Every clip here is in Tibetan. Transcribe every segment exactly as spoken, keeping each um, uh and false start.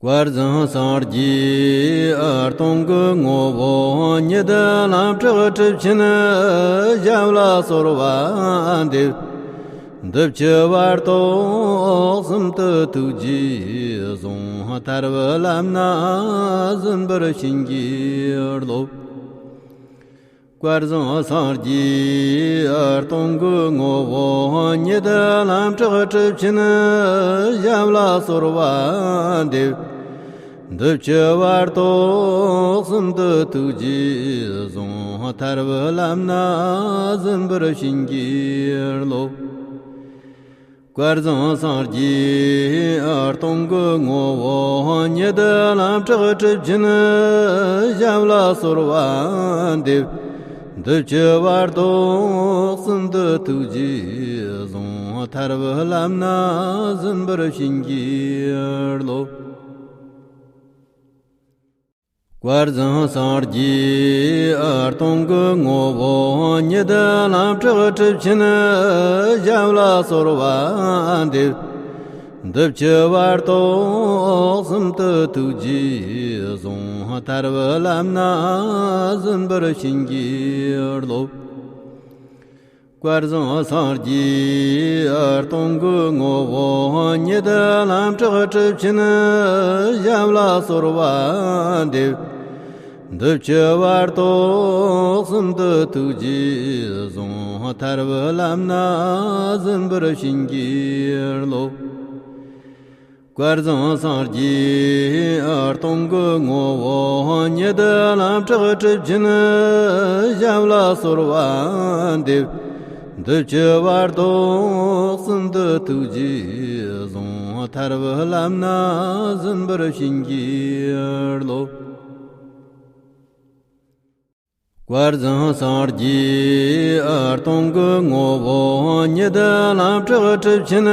བསྐལ་བཟང་སངས་རྒྱས་སྟོང་གི་ངོ་བོ་ཉིད། ལམ་དྲུག་གྲུབ་ཆེན་ཞབས་ལ་གསོལ་བ་འདེབས། འདི་ཕྱི་བར་དོ་གསུམ་དུ་ཐུགས་རྗེས་བཟུང་། ཐར་པའི་ལམ་སྣ་ཟིན་པར་བྱིན་གྱིས་རློབས། བསྐལ་བཟང་སངས་རྒྱས་སྟོང་གི་ངོ་བོ་ཉིད། ལམ་དྲུག་གྲུབ་ཆེན་ཞབས་ལ་གསོལ་བ་འདེབས། འདི་ཕྱི་བར་དོ་གསུམ་དུ་ཐུགས་རྗེས་བཟུང་། ཐར་པའི་ལམ་སྣ་ཟིན་པར་བྱིན་གྱིས་རློབས། བསྐལ་བཟང་སངས་རྒྱས་སྟོང་གི་ངོ་བོ་ཉིད། ལམ་དྲུག་གྲུབ་ཆེན་ཞབས་ལ་གསོལ་བ་འདེབས། འདི་ཕྱི་བར་དོ་གསུམ་དུ་ཐུགས་རྗེས་བཟུང་། ཐར་པའི་ལམ་སྣ་ཟིན་པར་བྱིན་གྱིས་རློབས། བསྐལ་བཟང་སངས་རྒྱས་སྟོང་གི་ངོ་བོ་ཉིད། ལམ་དྲུག་གྲུབ་ཆེན་ཞབས་ལ་གསོལ་བ་འདེབས། འདི་ཕྱི་བར་དོ་གསུམ་དུ་ཐུགས་རྗེས་བཟུང་། ཐར་པའི་ལམ་སྣ་ཟིན་པར་བྱིན་གྱིས་རློབས། བསྐལ་བཟང་སངས་རྒྱས་སྟོང་གི་ངོ་བོ་ཉིད། ལམ་དྲུག་གྲུབ་ཆེན་ཞབས་ལ་གསོལ་བ་འདེབས། འདི་ཕྱི་བར་དོ་གསུམ་དུ་ཐུགས་རྗེས་བཟུང་། ཐར་པའི་ལམ་སྣ་ཟིན་པར་བྱིན་གྱིས་རློབས། བསྐལ་བཟང་སངས་རྒྱས་སྟོང་གི་ངོ་བོ་ཉིད། ལམ་དྲུག་གྲུབ་ཆེན་ཞབས་ལ་གསོལ་བ་འདེབས། འདི་ཕྱི་བར་དོ་གསུམ་དུ་ཐུགས་རྗེས་བཟུང་། ཐར་པའི་ལམ་སྣ་ཟིན་པར་བྱིན་གྱིས་རློབས། བསྐལ་བཟང་སངས་རྒྱས་སྟོང་གི་ངོ་བོ་ཉིད། ལམ་དྲུག་གྲུབ་ཆེན་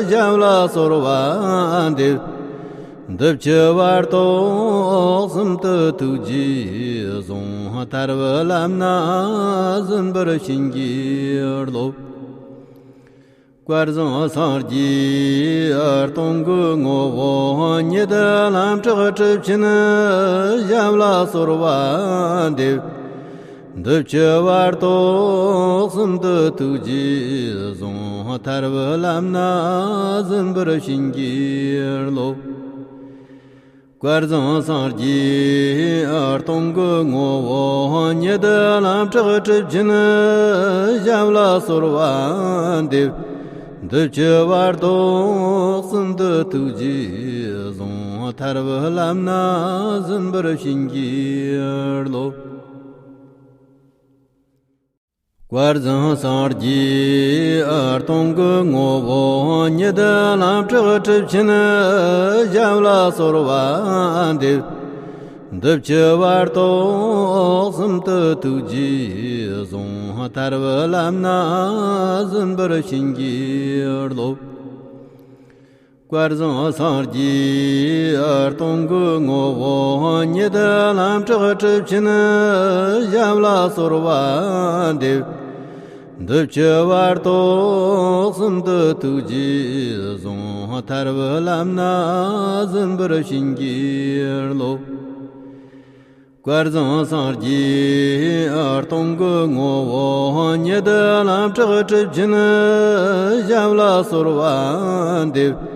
ཞབས་ལ་གསོལ་བ་འདེབས། འདི་ཕྱི་བར་དོ་གསུམ་དུ་ཐུགས་རྗེས་བཟུང་། ཐར་པའི་ལམ་སྣ་ཟིན་པར་བྱིན་གྱིས་རློབས། བསྐལ་བཟང་སངས་རྒྱས་སྟོང་གི་ངོ་བོ་ཉིད། ལམ་དྲུག་གྲུབ་ཆེན་ཞབས་ལ་གསོལ་བ་འདེབས། འདི་ཕྱི་བར་དོ་གསུམ་དུ་ཐུགས་རྗེས་བཟུང་། ཐར་པའི་ལམ་སྣ་ཟིན་པར་བྱིན་གྱིས་རློབས། བསྐལ་བཟང་སངས་རྒྱས་སྟོང་གི་ངོ་བོ་ཉིད། ལམ་དྲུག་གྲུབ་ཆེན་ཞབས་ལ་གསོལ་བ་འདེབས། འདི་ཕྱི་བར་དོ་གསུམ་དུ་ཐུགས་རྗེས་བཟུང་། ཐར་པའི་ལམ་སྣ་ཟིན་པར་བྱིན་གྱིས་རློབས། བསྐལ་བཟང་སངས་རྒྱས་སྟོང་གི་ངོ་བོ་ཉིད། ལམ་དྲུག་གྲུབ་ཆེན་ཞབས་ལ་གསོལ་བ་འདེབས། འདི་ཕྱི་བར་དོ་གསུམ་དུ་ཐུགས་རྗེས་བཟུང་། ཐར་པའི་ལམ་སྣ་ཟིན་པར་བྱིན་གྱིས་རློབས། བསྐལ་བཟང་སངས་རྒྱས་སྟོང་གི་ངོ་བོ་ཉིད། ལམ་དྲུག་གྲུབ་ཆེན་ཞབས་ལ་གསོལ་བ་འདེབས། འདི་ཕྱི་བར་དོ་གསུམ་དུ་ཐུགས་རྗེས་བཟུང་། ཐར་པའི་ལམ་སྣ་ཟིན་པར་བྱིན་གྱིས་རློབས། བསྐལ་བཟང་སངས་རྒྱས་སྟོང་གི་ངོ་བོ་ཉིད། ལམ་དྲུག་གྲུབ་ཆེན་ཞབས་ལ་གསོལ་བ་འདེབས།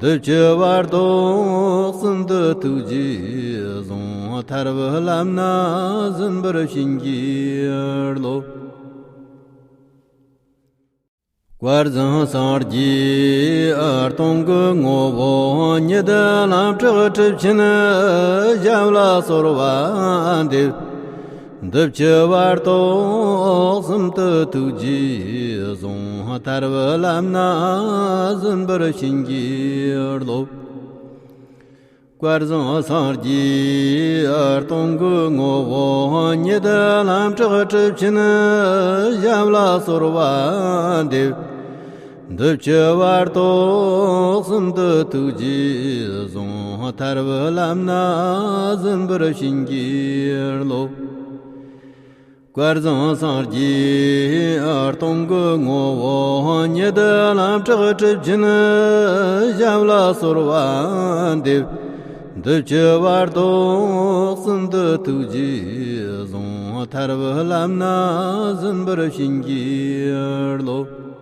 འདི་ཕྱི་བར་དོ་གསུམ་དུ་ཐུགས་རྗེས་བཟུང་། ཐར་པའི་ལམ་སྣ་ཟིན་པར་བྱིན་གྱིས་རློབས། བསྐལ་བཟང་སངས་རྒྱས་སྟོང་གི་ངོ་བོ་ཉིད། ལམ་དྲུག་གྲུབ་ཆེན་ཞབས་ལ་གསོལ་བ་འདེབས། འདི་ཕྱི་བར་དོ་གསུམ་དུ་ཐུགས་རྗེས་བཟུང་། ཐར་པའི་ལམ་སྣ་ཟིན་པར་བྱིན་གྱིས་རློབས། བསྐལ་བཟང་སངས་རྒྱས་སྟོང་གི་ངོ་བོ་ཉིད། ལམ་དྲུག་གྲུབ་ཆེན་ཞབས་ལ་གསོལ་བ་འདེབས། འདི་ཕྱི་བར་དོ་གསུམ་དུ་ཐུགས་རྗེས་བཟུང་། ཐར་པའི་ལམ་སྣ་ཟིན་པར་བྱིན་གྱིས་རློབས། བསྐལ་བཟང་སངས་རྒྱས་སྟོང་གི་ངོ་བོ་ཉིད། ལམ་གྲགས་གྲུབ་ཆེན་ཞབས་ལ་གསོལ་བ་འདེབས། འདི་ཕྱི་བར་དོ་གསུམ་དུ་ཐུགས་རྗེས་བཟུང་། ཐར་པའི་ལམ་སྣ་ཟིན་པར་བྱིན་གྱིས་རློབས།